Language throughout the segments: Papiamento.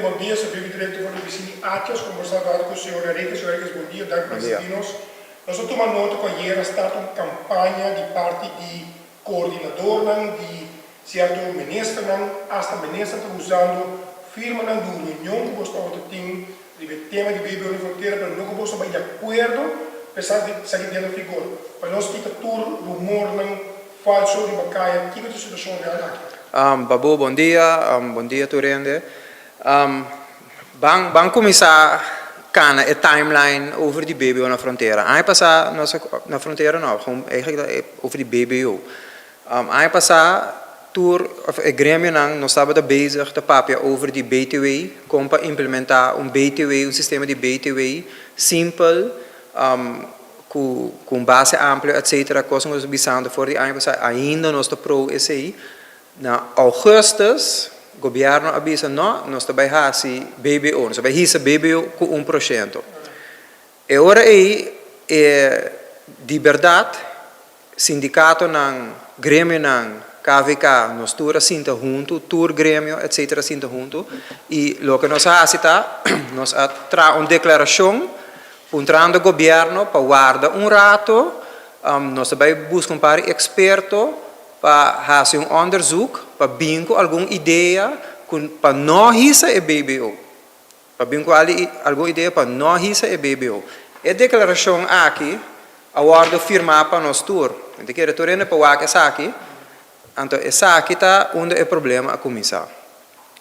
Bon dia, Sofia directo for di oficina di ATIAS, conversa un rato cu señor Henriquez. Señor Henriquez, bon dia, danki pa Bon dia. ricibi nos. Nos a tuma nota cu ayera a start un campaña di parti di coordinadornan di cierto ministernan, hasta minister ta usando firmanan di un reunion cu bos tabata tin riba e tema di BBO na frontera, pero no cu bos a bay di acuerdo pa esaki den vigor. Pa nos kita tur rumornan falso riba caya, kico ta e situacion real aki? Babu, bon dia. Bon dia tur hende. Ban cuminsa cana e timeline over di BBO na frontera. Aña pasa nos a, na frontera no, gewoon eigenlijk over di BBO. Aña pasa tur of e gremionan nos tabata bezig ta papia over di BTW, con pa implementa un BTW, un sistema di BTW simpel, cu un base amplio, etcetera. Cos nos ta bisando for di aña pasa, ainda nos ta pro esey. Na augustus gobierno a bisa: "No, nos ta bay haci BBO, nos ta bay hisa BBO cu 1%." E ora ey e di berdad sindicatonan, gremionan, KVK, nos tur a sinta hunto, tur gremio, etcetera, sinta hunto y loke nos a haci ta nos a traha un declaracion puntrando gobierno pa warda un rato, nos ta bay busca un par di experto pa haci un onderzoek, pa bin cu algun idea pa no hisa e BBO. Pa bin cu algun idea pa no hisa e BBO. E declaracion aki a wordo firma pa nos tur. Mi ta kere tur hende pa wak esaki. Anto esaki ta unda e problema a cuminsa.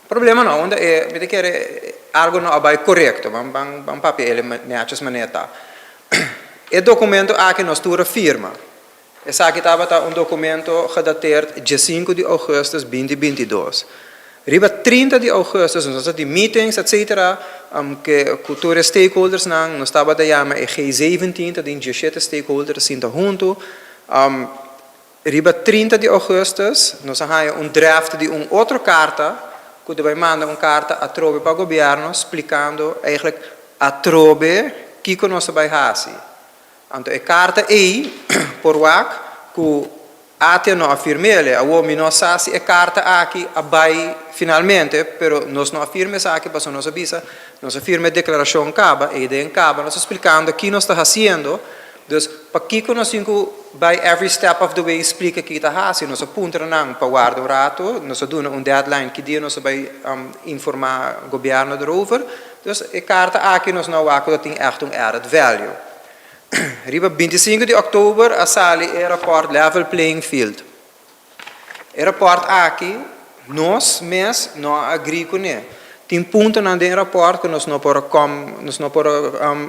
Problema no, unda e, mi ta kere, algo no a bay corecto. Ban papia ele netjes manera ta. E documento aki nos tur a firma. Esaki tabata un documento gedateerd 5 di augustus 2022. Riba 30 di augustus nos a tin meetings, etcetera, cu tur e stakeholders nan, nos tabata yama e G17, ta tin 17 stakeholders sinta hunto. Riba 30 di augustus nos a haya un draft di un otro carta, cu ta bay manda un carta atrobe pa gobierno, explicando eigenlijk atrobe kico nos ta bay haci. Anto e carta ey por wak cu ATIA no a firmele. Awo mi no sa si e carta aki a bay finalmente, pero nos no a firma esaki paso nos a bisa, nos a firma e declaracion caba, e den caba nos explicando ki nos ta haciendo, dus pakico nos tin cu bay every step of the way explica ki ta haci? Nos a puntra nan pa warda un rato, nos a duna un deadline ki dia nos a bay informa gobierno erover, dus e carta aki nos no wak cu tin echt un added value. Riba 25 di october a sali e rapport Level Playing Field. E rapport aki, nos mes no a agree cune. Tin puntonan den rapport cu nos no por com, nos no por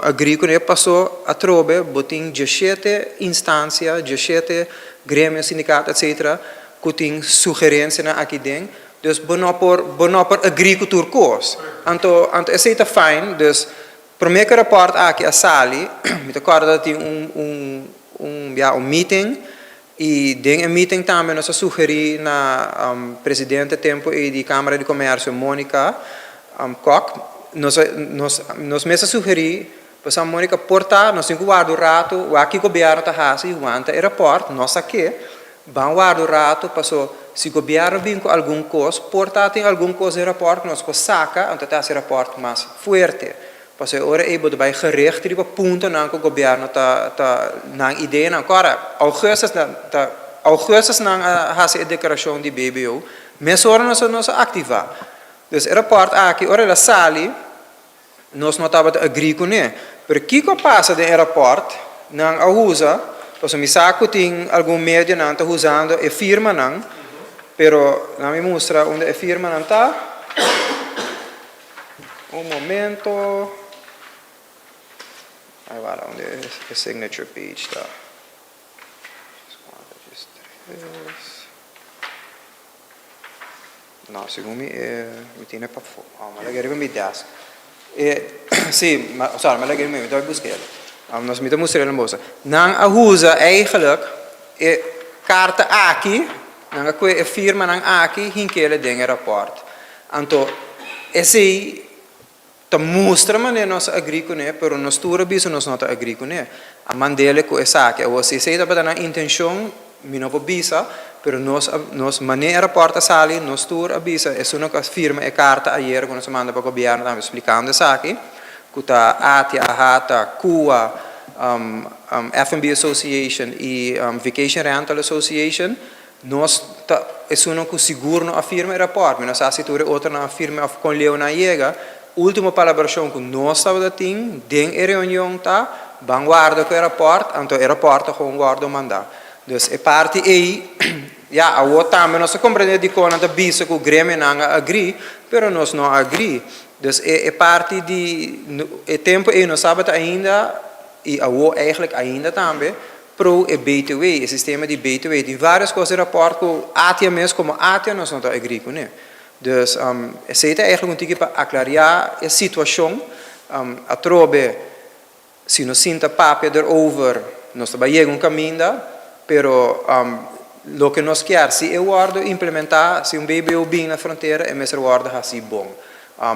agree cune, paso atrobe bo tin 17 instancia, 17 gremio, sindicato, etcetera, cu tin sugerencianan aki den. Dus bo no por agree cu tur cos. Anto esey ta fine, dus prome cu rapport aki a sali, mi ta corda tin un, ja, un meeting y den e meeting tambe nos a sugeri na presidente tempo ey di Camara di Comercio, Monica Kock, nos mes a sugeri, pues a Monica porta, nos tin cu warda un rato, wak kico gobierno ta haci, wanta e rapport, nos a ke, ban warda un rato, paso si gobierno bin cu algun cos, porta tin algun cos den rapport cu nos por saca, anto ta haci rapport mas fuerte. Paso ora ey bo ta bay gericht riba puntonan cu gobierno ta nan ideanan. Ora, augustus na, ta augustus nan a haci e declaracion di BBO, mesora nos a activa. Dus e rapport aki, ora el a sali, nos no tabata agree cune. Pero kico a pasa den e rapport, nan a usa, paso mi sa cu tin algun medio nan ta usando e firmanan, pero nan mi mustra unda e firmanan ta. Un momento. Ay, wala, unda e signature page ta? 2, 3. No, segun mi, mi tin e pa. Oh, mi a laga riba mi desk. Si, ma, sorry, mi a laga riba mi, mi ta busca ele. Nos mi ta mustra ele boso. Nan a usa eigenlijk e carta aki, nan a kue e firmanan aki, hinkele den e rapport. Anto, esey ta mustra manera nos agree cune, pero nos tur a bisa nos no ta agree cune. A mandele cu esaki. Awo si esey tabata nan intencion, mi no por bisa, Pero nos nos manera e rapport a sali, nos tur a bisa, esun ku a firma e karta ayera ku nos a manda pa gobièrnu tambe splikando esaki, ku ta ATIA, AHATA, CUA, F&B Association i Vacation Rental Association, nos ta esunnan ku sigur no a firma e rapport. Mi no sa si tur e otronan a firma òf kon leu nan a yega. Último palabrashon ku nos tabata tin den e reunion ta, ban warda ku e rapport, anto e rapport ta gewoon wòrdu mandá. Dus e parti ei, ya, awor tambe nos ta komprendé dikon nan ta bisa ku gremionan a agrí, pero nos no a agrí. Dus e e parti di e tempu ei nos tabata ainda, i awor eigenlijk ainda tambe, pro e BTW, e sistema di BTW. Tin vários kos den rapòrt ku ATIA mes komo ATIA nos no ta agrí kuné. Dus esei ta eigenlijk un tiki pa aklariá e situashon. Atrobe si nos sinta papia derover nos ta bai yega un kaminda, pero loke nos kier si e wòrdu implementá, si un BBO bin na frontera e mester wòrdu hasí bon.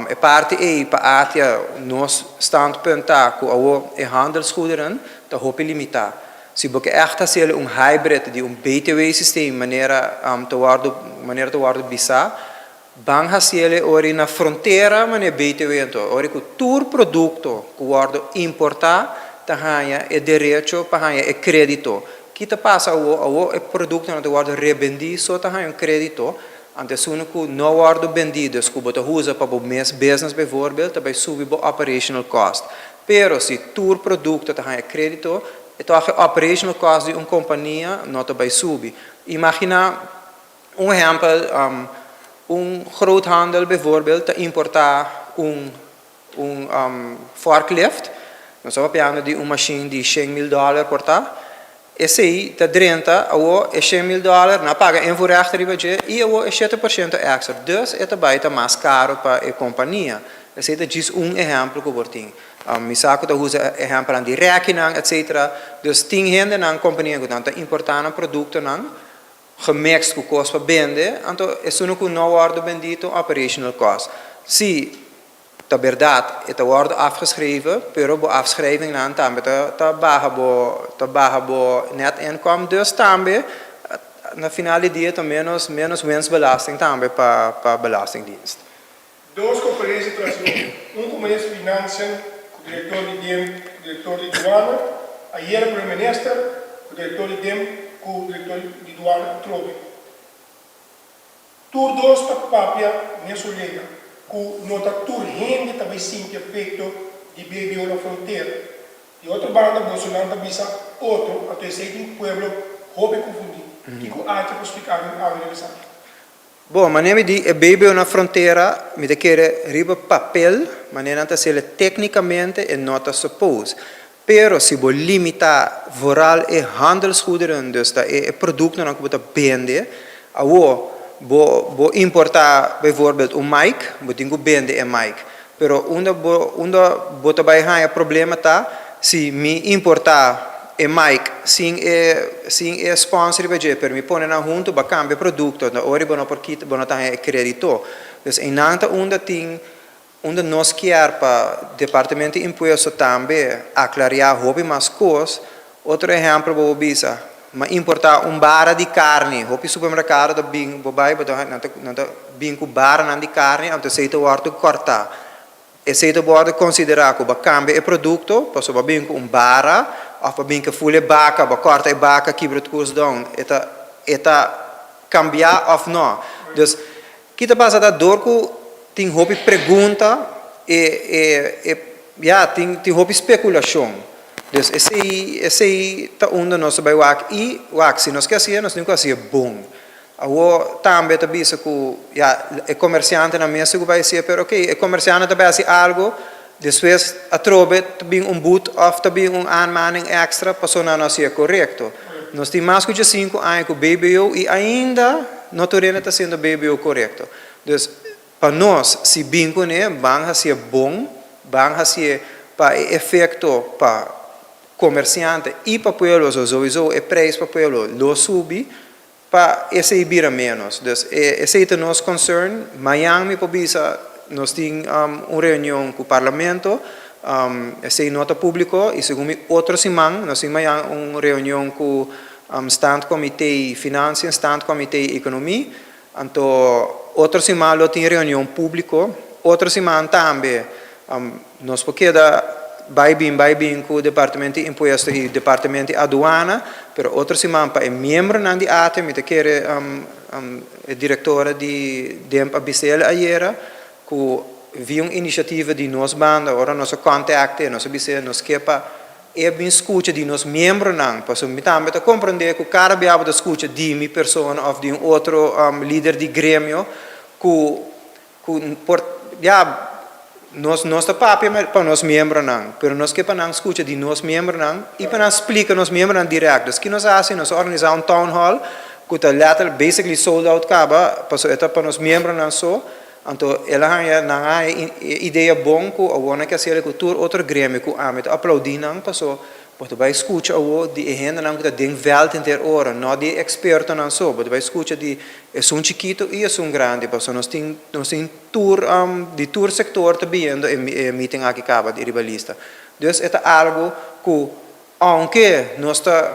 E parti ei pa ATIA nos standpunt ta ku awor e handelsgoederen ta hopi limitá. Si bo ke ègt hasiel un hybrid di un BTW systeem manera ta wòrdu manera ta wòrdu bisá, ban hasiel e ora na frontera manera BTW anto ora ku tur produkto ku wòrdu importá ta haña e derecho pa haña e krédito. Ki ta pasa awor? Awor e produktonan ta wòrdu rebendí so ta haña un krédito, anto esun ku no wòrdu bendí dus ku bo ta usa pa bo mes business bijvoorbeeld ta bai subi bo operational cost. Pero si tur produkto ta haña krédito, e tòg e operational cost di un kompania no ta bai subi. Imaginá un ehèmpel, un groothandel bijvoorbeeld ta importá un un forklift, nos ta papiando di un mashin di 100.000 dòler por ta, esei ta drenta awor e 100.000 dòler, nan a paga invoerrecht riba dje i awor e 7% èkstra, dus e ta bai ta mas karu pa e kompania. Esei ta djis un ehèmpel ku por tin. Mi sa ku ta usa ehèmpelnan di rèkinan etsetera, dus tin hendenan, kompania ku nan ta importá nan produktonan gemixt ku kos pa bende, anto esun ku no wòrdu bendí ta un operational cost. Si ta berdad e ta wòrdu afgeschreven, pero bo afschrijvingnan tambe ta ta baha bo ta baha bo net income, dus tambe na final di dia ta menos menos winstbelasting tambe pa pa belastingdienst. Dos konferensia tras di otro, un ku Minister di Financiën ku Direktor di dem ku Direktor di Duana, ayera Prome Minister ku Direktor di dem ku Direktor di Duana atrobe. Tur dos ta papia mesun lenga, ku no ta tur hende ta bai sinti efekto di BBO na frontera. Di otro banda bosonan ta bisa otro, anto esei tin pueblo hopi konfundí. Kiko Acha por splika mi awe riba esaki? Bon, manera mi di e BBO na frontera, mi ta kere riba papel, manera nan ta hasiel teknikamente e no ta suppose. Pero si bo limita vooral e handelsgoederen, dus ta e productonan cu bo ta bende, awo bo bo importa bijvoorbeeld un mic, bo tin cu bende e mic. Pero unda bo unda bo ta bay haya problema ta si mi importa e mic sin e sin e sponsor riba dje, pero mi pone nan hunto bo a cambia producto, ora bo no por kita bo no ta haya e credito. Dus eynan ta unda tin Unda nos kier pa Departamento di Impuesto tambe aclaria hopi mas cos. Otro ehempel bo por bisa, ma importa un bara di carni, hopi supermercado ta bin, bo bay bo ta nan ta nan ta bin cu baranan di carni anto esey ta wordo corta. Esey ta wordo considera cu bo a cambia e producto pasobra bo a bin cu un bara of bo a bin cu full e baca, bo a corta e baca kibra tur cos down, e ta e ta cambia of no. Dus Ki ta pasa ta dor ku tin hopi pregunta e e e ya tin tin hopi spekulashon. Dus esei esei ta unda nos ta bai wak i wak si nos ke hasié nos tin ku hasié bon. Awor tambe ta bisa ku ya e komersiantenan mes tin ku bai hasié pero okey e komersiante ta bai hasi algu despues atrobe ta bin un but òf ta bin un aanmaning èkstra pasobra nan no hasié korekto. Nos tin mas ku 15 aña ku BBO i ainda no tur hende ta hasiendo BBO korekto. Dus pa nos si bin kuné ban hasié bon, ban hasié pa e efekto pa komersiante i pa pueblo, so souiso e preis pa pueblo lo subi pa esei bira ménos. Dus esei ta nos concern. Mañan mi por bisa nos tin un reunion ku parlamento, esei no ta públiko i segun mi otro siman nos tin mañan un reunion ku. Stand Comité Financiën, Stand Comité Economie. Anto otro siman lo tin reunion publico. Otro siman tambe nos por keda bay bin bay bin cu Departamento di Impuesto y Departamento di Aduana, pero otro siman pa e miembronan di ATIA, mi ta kere e directora di DEMP a bis'el ayera cu via un iniciativa di nos banda, ora nos a contact'e, nos a bis'e nos ke pa e bin scucha di nos miembronan, pasobra mi tambe ta comprende cu cada bia bo ta scucha di mi persona of di un otro lider di gremio cu cu por ya nos nos ta papia pa nos miembronan, pero nos ke pa nan scucha di nos miembronan y pa nan splica nos miembronan direct. Dus ki nos a haci? Nos a organisa un town hall cu ta letterlijk basically sold out caba, pasobra e ta pa nos miembronan so. Anto el a haña, nan a haña e idea bon ku awor nan ke hasiel ku tur otro gremio ku ami ta aplaudí nan paso bo ta bai skucha awor di e hendenan ku ta den vèlt henter ora, no di e ekspertonan so, bo ta bai skucha di esun chikitu i esun grandi paso nos tin nos tin tur di tur sektor ta biniendo e meeting aki kaba di riba lista. Dus e ta algu ku ounke nos ta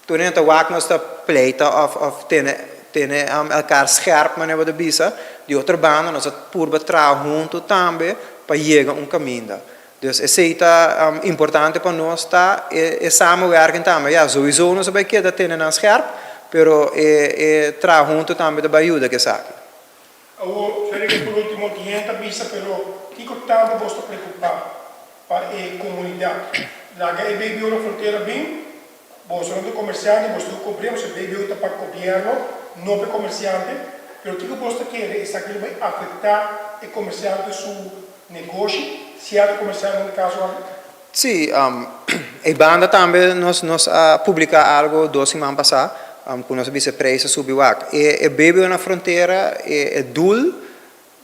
Tur hende ta wak nos ta pleita of of tene tene elkaar scherp manera bo ta bisa. Di otro banda nos ta purba traha hunto tambe pa yega un kaminda. Dus esei ta importante pa nos ta e e samenwerking tambe. Ya, souiso nos a bai keda tene nan scherp, pero e e traha hunto tambe ta bai yuda ku esaki. Awor, Frederick, por ultimo, tin hende ta bisa, pero kiko tantu bos ta preokupá pa e komunidat? Laga e BBO na frontera bin, boso no ta komersiante, boso ta kobr'é, pasobra e BBO ta pa gobièrnu, no pa e komersiante. Pero kiko bos ta kere esaki lo bai afektá e komersiante su negoshi, sierto komersiante den e kaso aki? Sí, e banda tambe nos nos a publica algo dos siman pasa cu nos a bisa e prijs a subi wak. E e BBO na frontera e e doel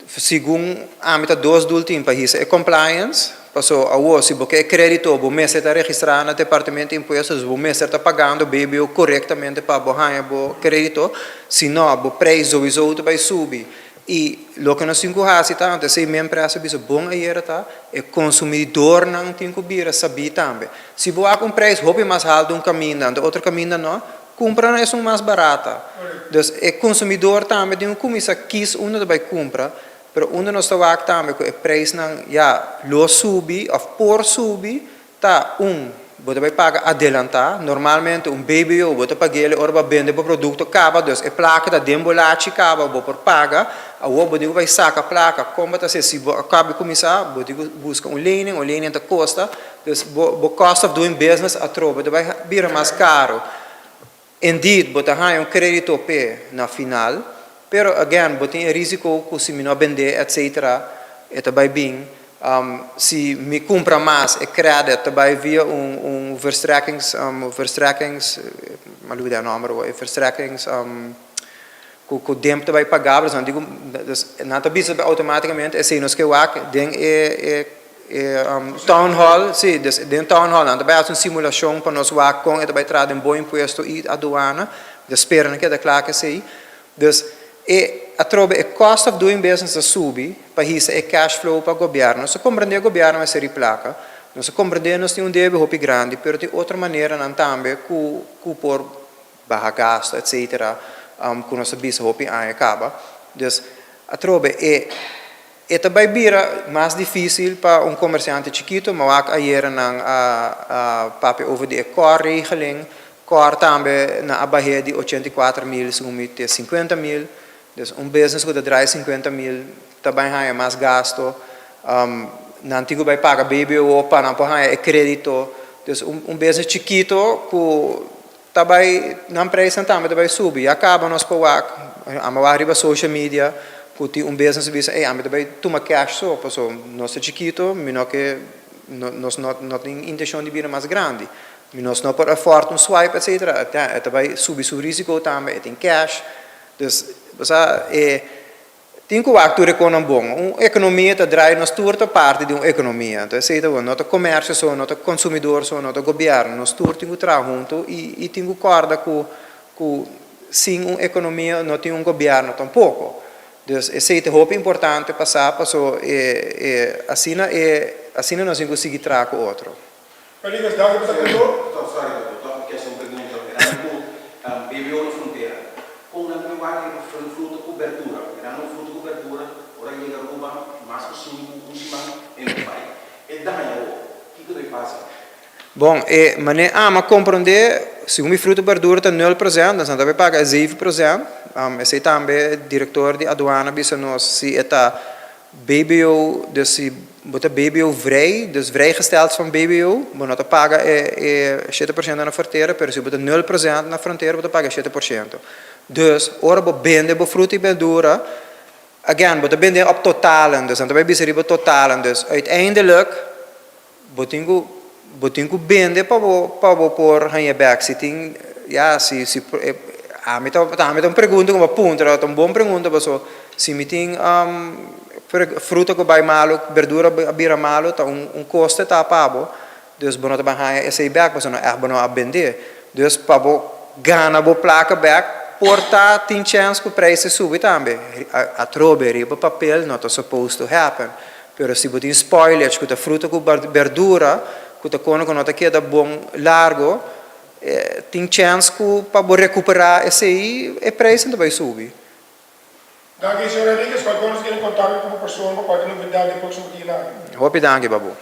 segun ami ta dos doel tin pa hisa e compliance paso awo si bo ke e credito bo mester ta registra na departamento di impuesto dus bo mester ta pagando BBO corectamente pa bo haña bo credito si no bo prijs sowiso ta bay subi. I loke nos tin ku hasi ta, anto esei mi empresa bisa bon ayera ta, e konsumidornan tin ku bira sabí tambe. Si bo wak un preis hopi mas haltu un kaminda, anto otro kaminda no, kumpra na esun mas barata. Dus e konsumidor tambe tin ku kuminsá kis unda ta bai kumpra, pero unda nos ta wak tambe ku e preisnan ya lo subi òf por subi, Ta un, bo ta bai paga adelantá. Normalmente un BBO bo ta pag'el ora bo a bende bo produkto kaba, dus e plaka ta den bo lachi kaba, bo por paga. Awor bo tin ku bai saka plaka. Kon bo ta hasi? Si bo a kaba di kuminsá, bo tin ku buska un lening, un lening ta kosta. Dus bo bo cost of doing business atrobe ta bai bira mas karu. Indeed, bo ta haña un kredito p'e na final, pero again, bo tin e risiko ku si mi no a bend'é etc. E ta bai bin. Si mi kumpra mas, e credit ta bai via un un verstrekkings, verstrekkings, mi a lubida e nòmber awor, e verstrekkings ku ku DIMP ta bai paga, dus nan di ku, dus nan ta bisa outomaticamente esei nos ke wak den e e E town hall, si, dus den town hall nan ta bai hasi un simulashon pa nos wak kon e ta bai traha den bo impuesto i aduana. Mi ta spera nan keda kla ku esei. Dus e atrobe e cost of doing business ta subi pa hisa e cash flow pa gobièrnu. Nos ta komprendé gobièrnu mester di plaka, nos ta komprendé nos tin un debe hopi grandi, pero tin otro maneranan tambe ku ku por baha gasto etcetera ku nos ta bisa hopi aña kaba. Dus atrobe e. E ta bai bira mas difícil pa un comerciante chikito, ma wak ayera nan a a papia over di e core-regeling. Core tambe nan a bah'é di 84 mil segun mi te 50 mil. Dus un business ku ta draai 50 mil ta bai haña mas gasto. Nan tin ku bai paga BBO pa nan por haña e kredito. Dus un business chikito ku ta bai nan prijsnan tambe ta bai subi. Ya kaba nos por wak, ami a wak riba social media ku tin un business a bisa, ey ami ta bai tuma cash so, paso nos ta chikito, mi no ke, nos no no tin intencion di bira mas grandi. Mi nos no por afford un swipe etcetera. E ta bai subi su risico tambe, e tin cash. Dus, bo sa, e tin ku wak tur e konan bon. Un ekonomia ta draai, nos tur ta parti di un ekonomia. Anto esei ta bon. No ta komersio so, no ta konsumidor so, no ta gobièrnu. Nos tur tin ku traha huntu i i tin ku kòrda ku ku sin un ekonomia no tin un gobièrnu tampoko. Dus esei ta hopi importante pa sa paso e e asina e asina nos tin ku sigui traha ku otro. Felipe, danki pa ta ku nos. Sorry, doctor, mi ke hasi un pregunta. Mirando ku. ta haña awor. Kiko ta pasa? Bon, e manera ami a komprondé, segun mi fruta i berdura ta 0%, dus nan ta bai paga 7%. Esei tambe direktor di aduana a bisa nos si e ta BBO, dus si bo ta BBO vrij, dus vrijgesteld van BBO, bo no ta paga e 7% na frontera, pero si bo ta 0% na frontera, bo ta paga 7%. Dus, ora bo bende bo fruta i berdura, again, bo ta bende op totalen, dus nan ta bai bisa riba totalen, dus uiteindelijk, bo tin ku bende pa bo por haña bèk. Si tin, ja, si ami ta un pregunta ku puntra, ta un bon pregunta, paso si mi tin fruta ku bai malu, berdura bira malu, ta un kosto ta pa bo, dus bo no ta haña esei bèk, paso no echt bo no a bende. Dus pa bo gana bo plaka bèk, por ta tin chance ku preis subi tambe. Atrobe riba papel not supposed to happen. Pero si bo tin spoilage, ku ta fruta ku berdura, ku ta kono ku no ta keda bon largu, tin chance ku pa bo rekuperá esei e preis ta bai subi. Danki, señor Henriquez. Kualke nos ke kontakto ku persona pa kualke novedat den próksimo dia. Hopi danki, babu.